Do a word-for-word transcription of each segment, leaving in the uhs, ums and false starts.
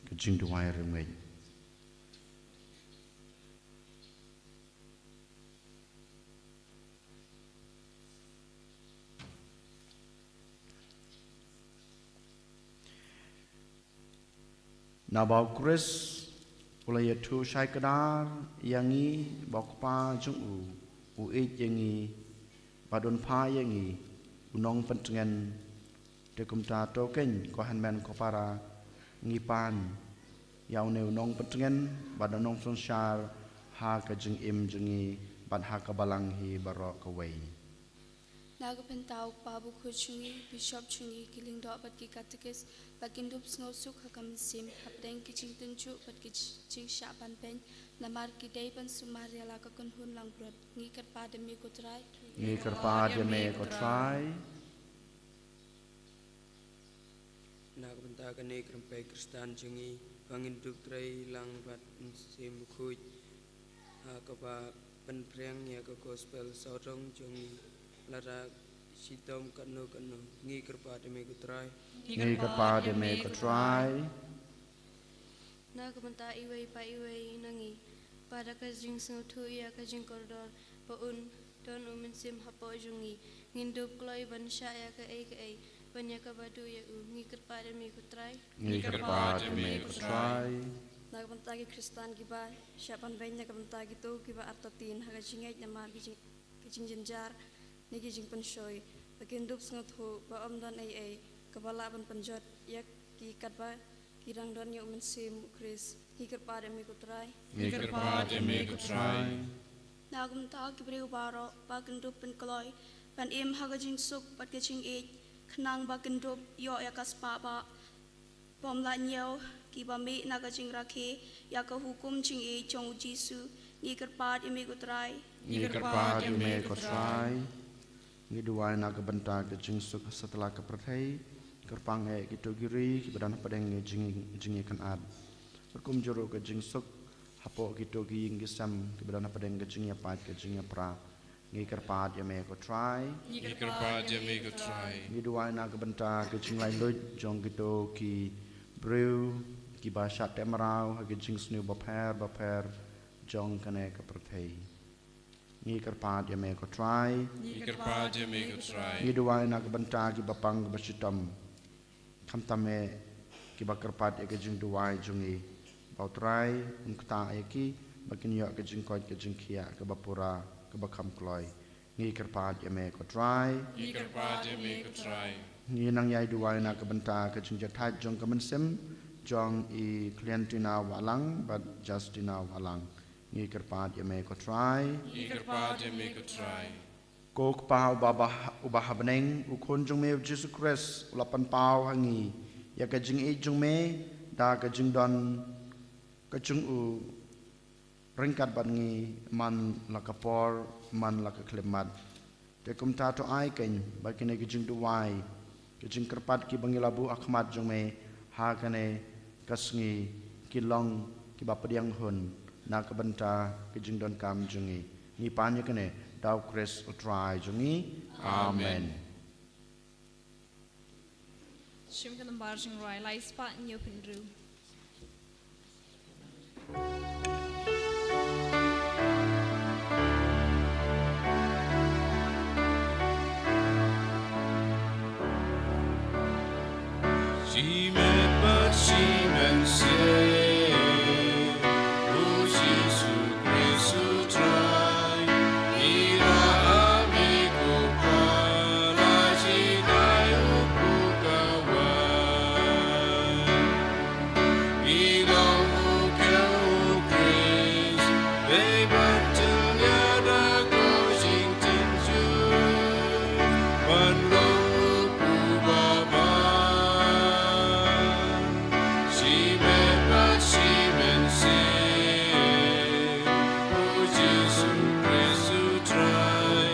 Ka jingduwai rymngeit. Naba u Khrist u la ïathuh shai kdar ïa ngi ba u Kpa jong u u ïeit ïa ngi bad un phah ïa ngi u nongpyntngen. Te kumta to keiñ ko hynmen ko para, ngi pan ïa une u nongpyntngen bad u nongsynshar ha ka jingim jong ngi bad ha ka balang hi baroh kawei. Na ka bynta u Kpa Bakhuid jong ngi, Bishop jong ngi, ki lyngdoh bad ki katekis, ba kin dup sngewsuk ha ka mynsiem hapdeng ki jingtynjuh bad ki jingshah banbeiñ, namar ki dei ban sumar ïa la ka kynhun langbrot. Ngi kyrpad ïa me ko Trai. Ngi kyrpad ïa me ko Trai. Na ka bynta kane ka rympei Khristan jong ngi, ba ngin dup trei lang bad Mynsiem Bakhuid ha kaba pynphriang ïa ka gospel sawdong jong ngi lada shitom katno katno. Ngi kyrpad ïa me ko Trai. Ngi kyrpad ïa me ko Trai. Na ka bynta iwei pa iwei na ngi, ba da ka jingsngewthuh ïa ka jingkordor ba un don u Mynsiem hapoh jong ngi, ngin dup kloi ban shah ïa kaei kaei ban ïa kaba duh ïa u. Ngi kyrpad ïa me ko Trai. Ngi kyrpad ïa me ko Trai. Na ka bynta ki Khristan kiba shah banbeiñ, na ka bynta kito kiba artatien ha ka jingngeit namar ki jing ki jingjynjar ne ki jingpynshoi, ba kin dup sngewthuh ba ym don ei ei kaba lah ban pynjot ïa ki katba ki dang don ïa u Mynsiem u Khrist. Ngi kyrpad ïa me ko Trai. Ngi kyrpad ïa me ko Trai. Na ka bynta ki briew baroh ba kin dup pynkloi ban im ha ka jingsuk bad ka jingïeit, khnang ba kin dup ïoh ïa ka spah ba bym lah ñiew, kiba mih na ka jingrakhe ïa ka hukum jingïeit jong u Jisu. Ngi kyrpad ïa me ko Trai. Ngi kyrpad ïa me ko Trai. Ngi duwai na ka bynta ka jingsuk ha satlak ka pyrthei, kyrpang eh kito ki ri kiba don hapdeng ka jing, jingïakynad. Kyrkhu kumjuh ruh ka jingsuk hapoh kito ki ïing ki sem kiba don hapdeng ka jingïapait ka jingïapra. Ngi kyrpad ïa me ko Trai. Ngi kyrpad ïa me ko Trai. Ngi duwai na ka bynta ka jinglait luid jong kito ki briew kiba shah teh mraw ha ki jingsniew bapher bapher jong kane ka pyrthei. Ngi kyrpad ïa me ko Trai. Ngi kyrpad ïa me ko Trai. Ngi duwai na ka bynta kiba pang kiba shitom, khamtam eh kiba kyrpad ïa ka jingduwai jong ngi, ba u Trai un ktah ïa ki ba kin ïoh ka jingkoit ka jingkhiah kaba pura kaba kham kloi. Ngi kyrpad ïa me ko Trai. Ngi kyrpad ïa me ko Trai. Ngi nang ïai duwai na ka bynta ka jingjahthait jong ka mynsiem jong i Clementina Wahlang bad Justina Wahlang. Ngi kyrpad ïa me ko Trai. Ngi kyrpad ïa me ko Trai. Ko Kpa uba, uba ha bneng, u Khun jong me u Jisu Khrist u la pynpaw ha ngi ïa ka jingïeit jong me da ka jingdon ka jong u ryngkat bad ngi man la ka por man la ka khyllipmat. Te kumta to ai keiñ ba kine ki jingduwai, ki jingkyrpad kiba ngi la buh ha khmat jong me ha kane ka sngi, ki long kiba pdiang hun na ka bynta ki jingdonkam jong ngi. Ngi pan ïa kane da u Khrist u Trai jong ngi. Amen. Amen. Shim ka nambar jingrwai lai spah hynñiew phew hynriew. Shimet bad shimensih, U Jisu Khrist U Trai, i rah ha me ko Pa, la jngai u pukawai. I long u Khun U Khrist, dei ban tyllia da ka jingtynjuh, ban long u Pu Baban. Shimet bad shimensih, U Jisu Khrist U Trai,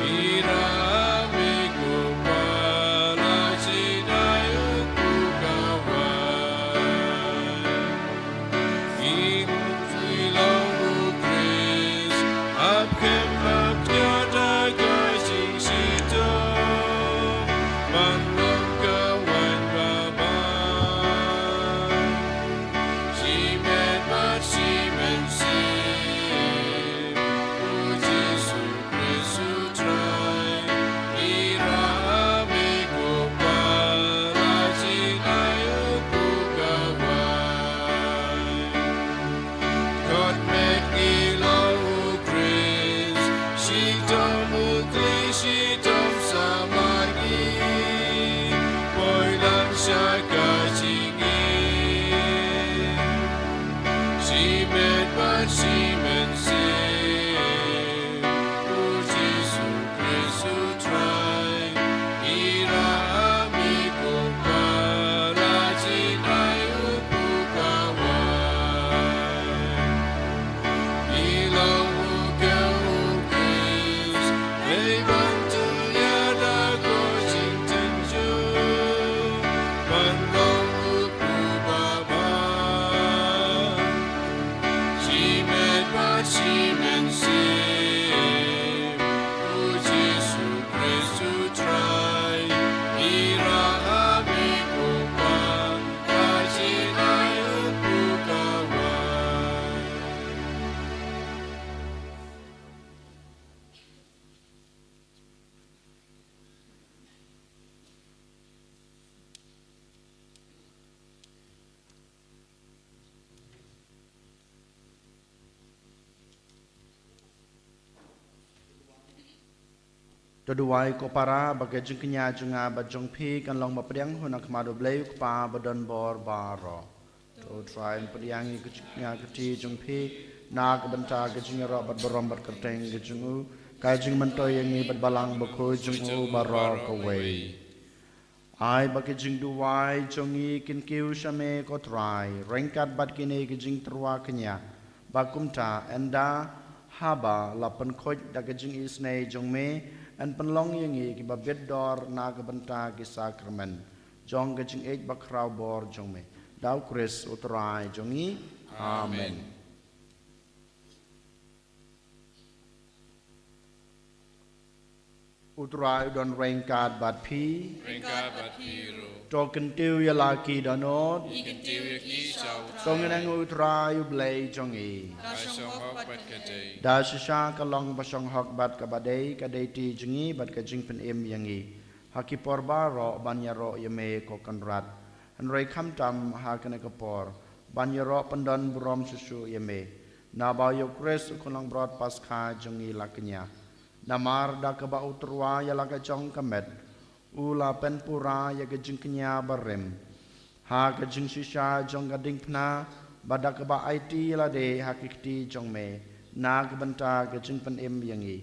i rah ha me ko Pa, la jngai u pukawai. I long U Khrist, hap kem hap khia da ka jingshitom, ban long ka Waiñ Baban. Shimet bad shimensih, U Jisu Khrist U Trai, i rah ha me ko Pa, la jngai u pukawai. Kot met ngi long U Khrist, shitom U Khrist, shitom samla ngi, poi lang sha ka jingim. Shimet bad shimensih, U Jisu Khrist U Trai, i rah ha me ko Pa, la jngai u pukawai. I long u Khun U Khrist, dei ban tyllia da ka jingtynjuh, ban long u Pu Baban. Shimet bad shimensih, U Jisu Khrist U Trai, i rah ha me ko Pa, la jngai u pukawai. To duwai ko para, ba ka jingkñia jong nga bad jong phi kan long ba pdiang ha khmat U Blei U Kpa badonbor baroh. To U Trai un pdiang ïa ka jingkñia kti jong phi na ka bynta ka jingïaroh bad burom bad kyrteng ka jong u, ka jingmyntoi ïa ngi bad Balang Bakhuid jong u baroh kawei. Ai ba ka jingduwai jong ngi kin kiew sha me ko Trai ryngkat bad kine ki jingtyrwa kñia, ba kumta ynda haba la pynkhuid da ka jingisynei jong me, yn pynlong ïa ngi kiba bit dor na ka bynta ki sakramen jong ka jingïeit bakhraw bor jong me. Da U Khrist U Trai jong ngi. Amen. Amen. U Trai u don ryngkat bad phi. Ryngkat bad phi ruh. To kyntiew ïa la ki dohnud. Ngi kyntiew ïa ki sha U Trai. To ngin ïeng ha U Trai U Blei jong ngi. Ka shong hok bad ka dei. Da shisha ka long ba shong hok bad kaba dei, ka dei ti jong ngi bad ka jingpynim ïa ngi ha ki por baroh ban ïaroh ïa me ko Kynrad. Hynrei khamtam ha kane ka por ban ïaroh pyndon burom shuh shuh ïa me, naba ïa U Khrist U Khunlangbrot Paskha jong ngi la kñia. Namar da kaba u tyrwa ïa la ka jong ka met, u la pynpura ïa ka jingkñia barim ha ka jingshisha jong ka diengphna, bad da kaba aiti ïa lade ha ki kti jong me na ka bynta ka jingpynim ïa ngi,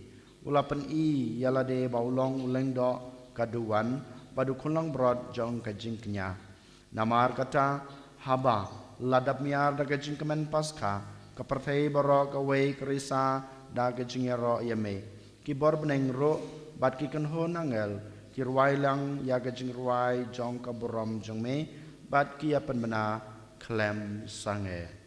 u la pyni ïa lade ba u long u lyngdoh ka duwan bad u khunlangbrot jong ka jingkñia. Namar kata, haba la dap miar da ka jingkmen Paskha, ka pyrthei baroh kawei ka risa da ka jingïaroh ïa me. Ki bor bneng ruh bad ki kynhun angel ki rwai lang ïa ka jingrwai jong ka burom jong me, bad ki ïa pynbna khlem sangeh.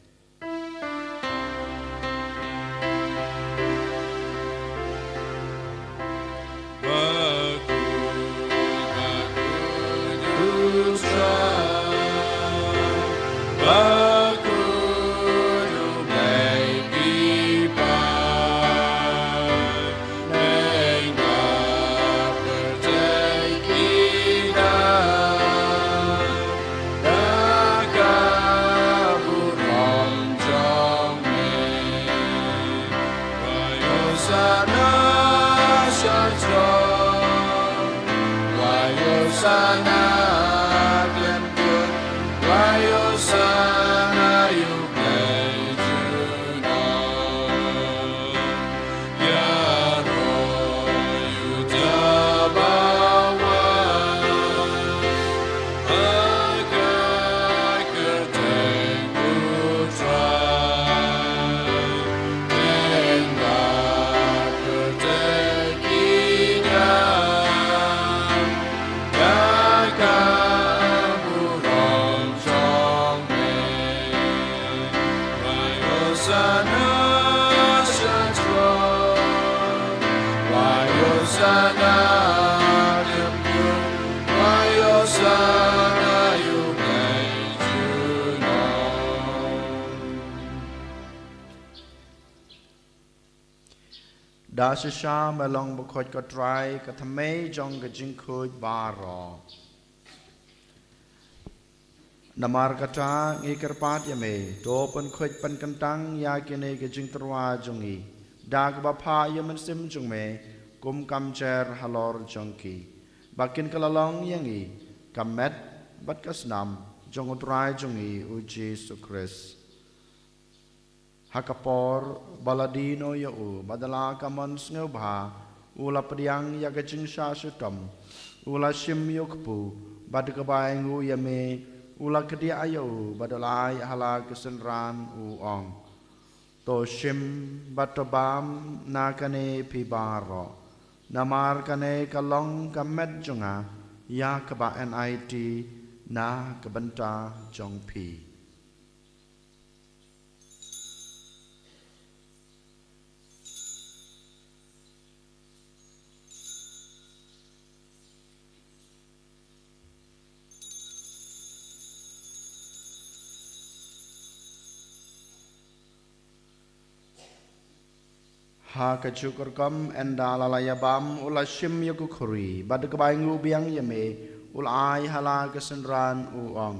Da shisha me long bakhuid ko Trai, ka thymmei jong ka jingkhuid baroh. Namar kata ngi kyrpad ïa me, to pynkhuid pynkyntang ïa kine ki jingtyrwa jong ngi da kaba phah ïa u Mynsiem jong me, kum ka mjer halor jong ki, ba kin kylla long ïa ngi ka met bad ka snam jong u Trai jong ngi u Jisu Khrist. Ha ka por ba la die noh ïa u, bad da la ka mon sngewbha u la pdiang ïa ka jingshah shitom, u la shim ïa u kpu, bad da kaba ainguh ïa me u la kdiah ïa u, bad da la ai ha la ki synran, u ong: To shim bad to bam na kane phi baroh, namar kane ka long ka met jong nga ïa kaba enait na ka bynta jong phi. Ha kajuh ka rukom, ynda la la ïa bam, u la shim ïa ka khuri, bad da kaba ainguh biang ïa me u la ai ha la ka synran, u ong: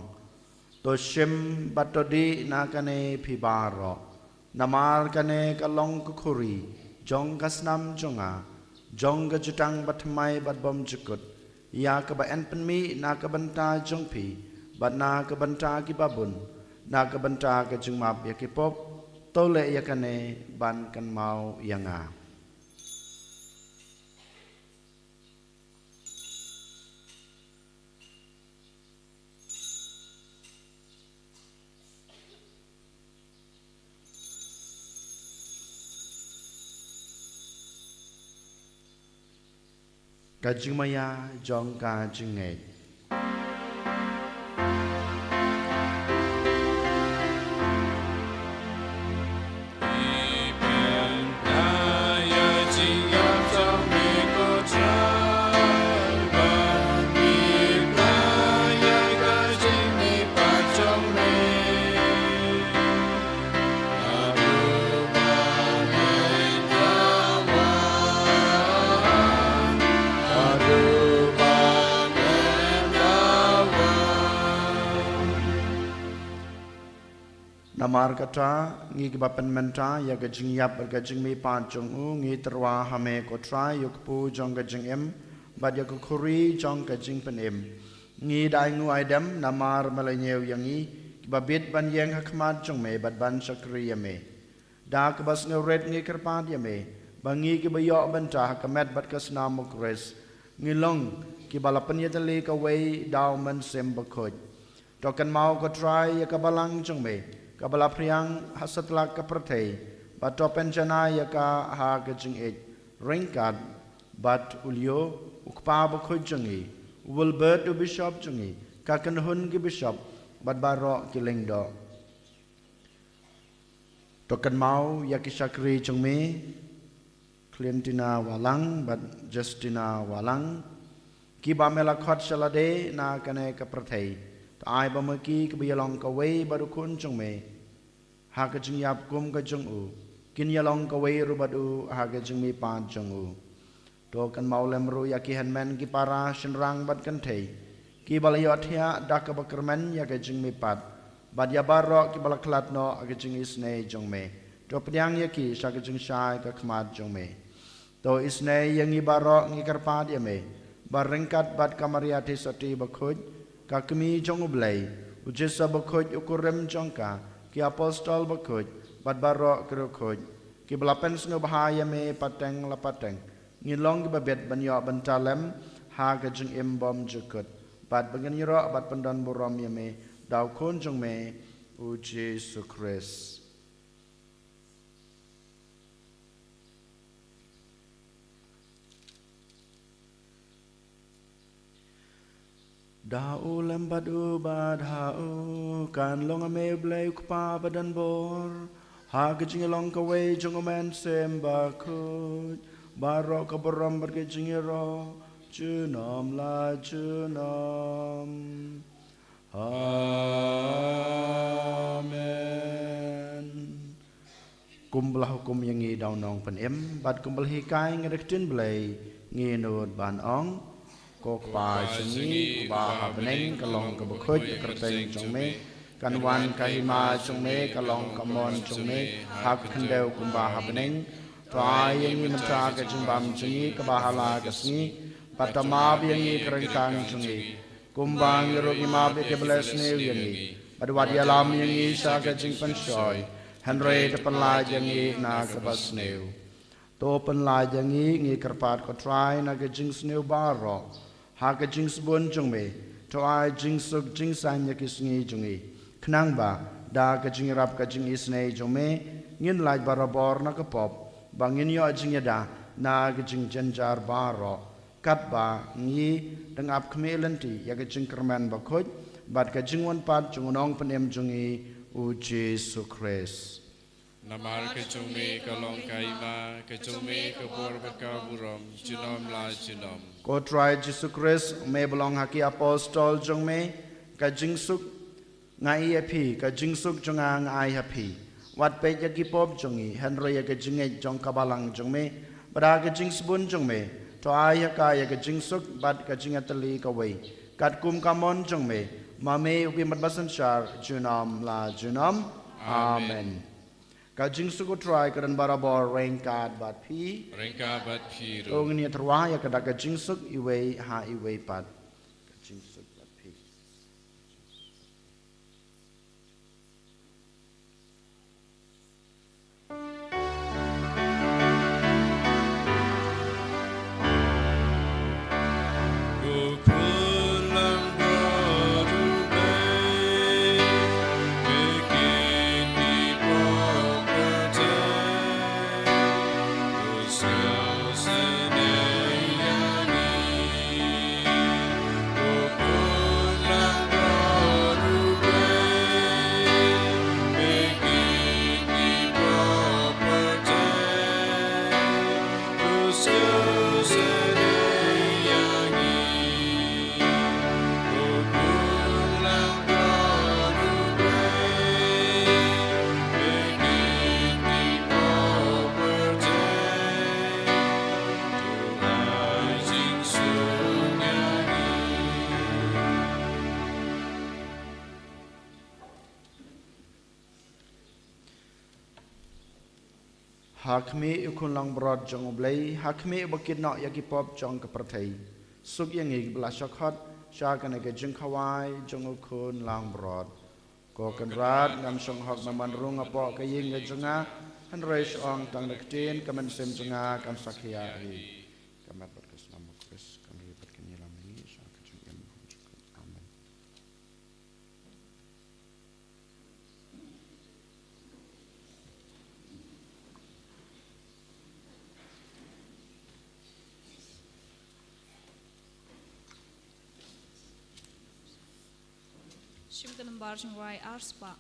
To shim bad to dih na kane phi baroh, namar kane ka long ka khuri jong ka snam jong nga, jong ka jutang bathymmai bad bymjukut, ïa kaba yn pynmih na ka bynta jong phi bad na ka bynta ki babun, na ka bynta ka jingmap ïa ki pop. To leh ïa kane ban kynmaw ïa nga. Ka jingmaïa jong ka jingngeit. Namar kata, ngi kiba pynmynta ïa ka jingïap bad ka jingmihpat jong u, ngi tyrwa ha me ko Trai, ïa u kpu jong ka jingim bad ïa ka khuri jong ka jingpynim. Ngi da ainguh aidem namar me la ñiew ïa ngi, kiba bit ban ïeng ha khmat jong me bad ban shakri ïa me. Da kaba sngewrit ngi kyrpad ïa me ba ngi kiba ïoh bynta ha ka met bad ka snam u Khrist, ngi long kiba la pynïatylli kawei da u Mynsiem Bakhuid. To kynmaw ko Trai ïa ka balang jong me kaba la phriang ha satlak ka pyrthei, bad to pynjanai ïa ka ha ka jingïeit, ryngkat bad u Leo u kpa bakhuid jong ngi, u Wilbert u bishop jong ngi, ka kynhun ki bishop bad baroh ki lyngdoh. To kynmaw ïa ki shakri jong me, Clementina Walang bad Justina Walang, kiba me la khot sha lade na kane ka pyrthei. To ai ba ma ki kiba ïalong kawei bad u Khun jong me ha ka jingïap kum ka jong u, kin ïalong kawei ruh bad u ha ka jingmihpat jong u. To kynmaw lem ruh ïa ki hynmen ki para shynrang bad kynthei kiba la ïohthiah da kaba kyrmen ïa ka jingmihpat, bad ïa baroh kiba la khlad noh ha ka jingisynei jong me. To pdiang ïa ki sha ka jingshai ka khmat jong me. To isynei ïa ngi baroh, ngi kyrpad ïa me ba ryngkat bad ka Maria Theisotti bakhuid, ka kmie jong u Blei, u Jisu bakhuid u kurim jong ka, ki apostol bakhuid bad baroh ki riewkhuid kiba la pynsngewbha ïa me pateng la pateng, ngin long kiba bit ban ïoh bynta lem ha ka jingim bymjukut, bad ba ngin ïaroh bad pyndonburom ïa me da u Khun jong me u Jisu Khrist. Da u lem bad u bad ha u, kan long ha me u Blei u Kpa badonbor, ha ka jingïalong kawei jong u Mynsiem Bakhuid, baroh ka burom bad ka jingïaroh junom la junom. Amen. Kumba la hukum ïa ngi da u nongpynim bad kumba la hikai ngi da ka ktien Blei, ngi nud ban ong: Ko Kpa jong ngi uba ha bneng, ka long kaba khuid ka kyrteng jong me. Kan wan ka hima jong me, ka long ka mon jong me ha ka khyndew kumba ha bneng. To ai ïa ngi mynta ka jingbam jong ngi kaba ha la ka sngi, bad to map ïa ngi ka ryngkang jong ngi, kumba ngi ruh ngi map ïa kiba leh sniew ïa ngi. Bad wat ïalam ïa ngi sha ka jingpynshoi, hynrei to pynlait ïa ngi na kaba sniew. To pynlait ïa ngi, ngi kyrpad ko Trai, na ka jingsniew baroh, ha ka jingsbun jong me, to ai jingsuk jingsaiñ ïa ki sngi jong ngi, khnang ba da ka jingïarap ka jingisynei jong me, ngin lait barabor na ka pop, ba ngin ïoh jingïada na ka jingjynjar baroh, katba ngi dang ap khmih lynti ïa ka jingkyrmen bakhuid bad ka jingwan pat jong u nongpynim jong ngi, u Jisu Khrist. Namar ka jong me ka long ka hima, ka jong me ka bor bad ka burom junom la junom. Ko Trai Jisu Khrist, me ba ong ha ki apostol jong me: Ka jingsuk nga ai ïa phi, ka jingsuk jong nga nga ai ha phi. Wat peit ïa ki pop jong ngi, hynrei ïa ka jingngeit jong ka balang jong me. Bad ha ka jingsbun jong me, to ai ha ka ïa ka jingsuk bad ka jingïatylli kawei, katkum ka mon jong me, ma me u Blei Kpa basynshar junom la junom. Amen. Amen. Ka jingsuk u Trai ka don barabor ryngkat bad phi. Ryngkat bad phi ruh. To ngin ïatreilang ïa ka da ka jingsuk iwei ha iwei pat. Ka jingsuk bad phi. Ha khmih ïa u khun langbrot jong U Blei, ha khmih uba kit noh ïa ki pop jong ka pyrthei, suk ïa ngi kiba la shah khot sha kane ka jingkhawai jong u khun langbrot. Ko Kynrad, ngam shong hok me ban rung hapoh ka ïing ka jong nga, hynrei shu ong tang da ka ktien, ka mynsiem jong nga kan sa khia hi. Ka met bad ka snam u Khrist kan ri bad kan ïalam ïa ngi sha ka jingim bajuh. Amen. Shim ka nambar jingkhawai ar spah.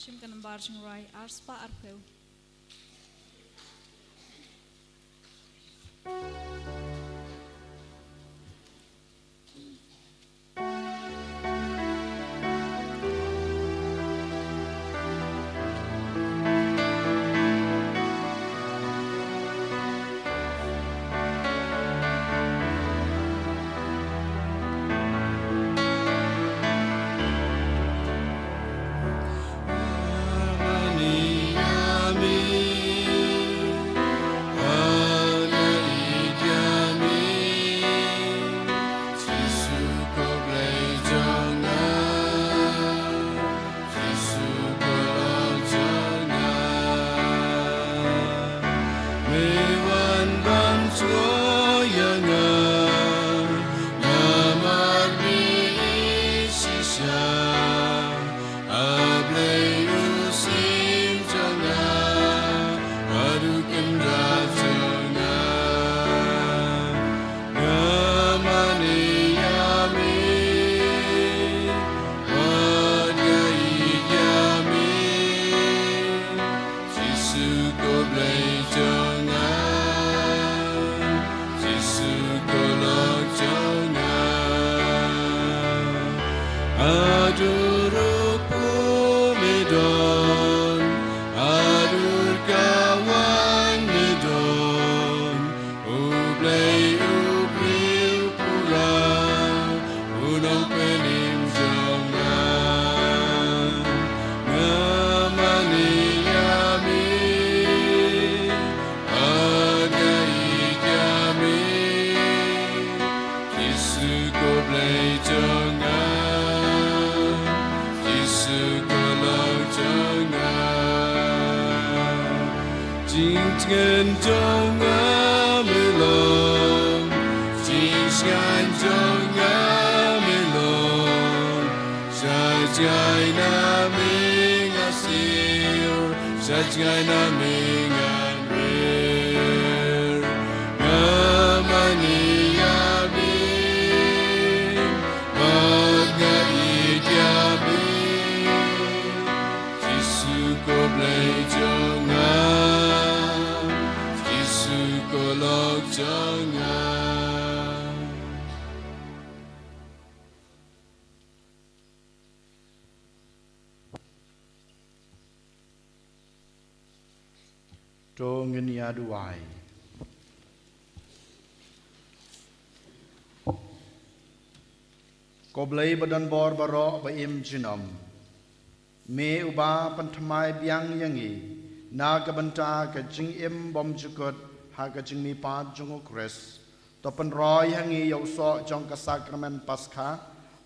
Shim ka nambar jingrwai ar spah arphew. Jisu ko Blei jong nga, Jisu ko Lok jong nga. Haduh ruh pu me don, haduh ka wan me don, U Blei u briew pura, u nongpynim jong nga. Nga mane ïa me, bad nga ïeit ïa me. Jisu ko Blei jong nga, Jisu ko Lok jong nga. Jingtngen jong nga me long, jingsngewsih jong nga me long. Sha jngai na me nga siew, sha jngai na me ngan wer. Nga mane ïa me, bad nga ïeit ïa me. Jisu ko Blei jong nga, Jisu ko Lok jong nga. To ngin ïa duwai. Ko Blei ba don bor baroh ba im junom. Me uba pynthymmai biang ïa ngi na ka bynta ka jingim bymjukut ha ka jingmihpat jong u Khrist. To pynroi ha ngi ïa u soh jong ka sakramen Paskha,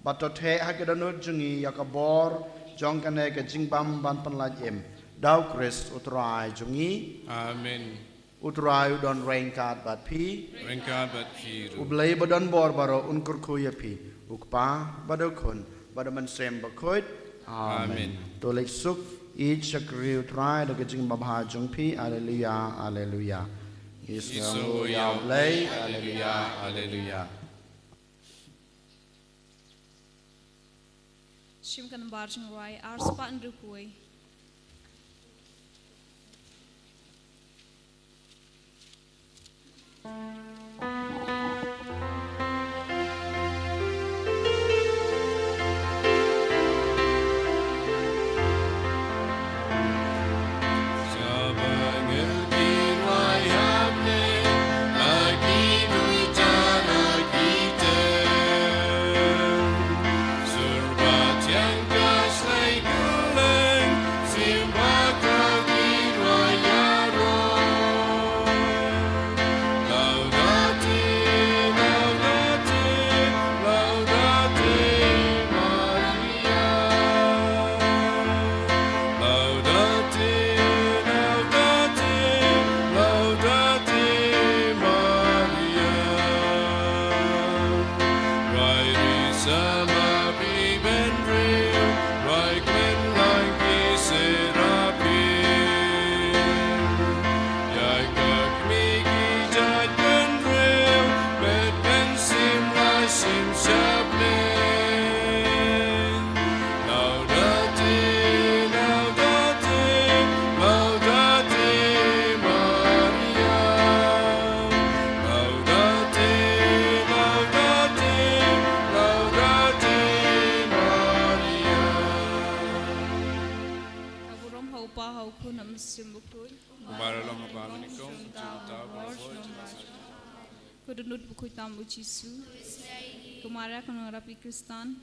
bad to theh ha ka dohnud jong ngi ïa ka bor jong kane ka jingbym ban pynlait im. Da u Khrist u Trai jong ngi. Amen. U Trai u don ryngkat bad phi. Ryngkat bad phi ruh. U Blei ba don bor baroh un kyrkhu ïa phi. U Kpa, bad u Khun, bad u Mynsiem Bakhuid. Amen. Amen. To leit suk, ïeit shakri u Trai da ka jingbha jong phi. Alleluia, alleluia. Ngi sngewnguh ïa u Blei. Alleluia, alleluia. Shim ka nambar jingrwai ar spah hynriewphew wei. U Kpa, ha u Khun, ha u Mynsiem Bakhuid. Kumba la long ha ba mynnyngkong, kumjuh mynta, baroh shi nongrim. Ko dohnud bakhuid tam, U Jisu. Ko Maria, ko nongrap ki Khristan.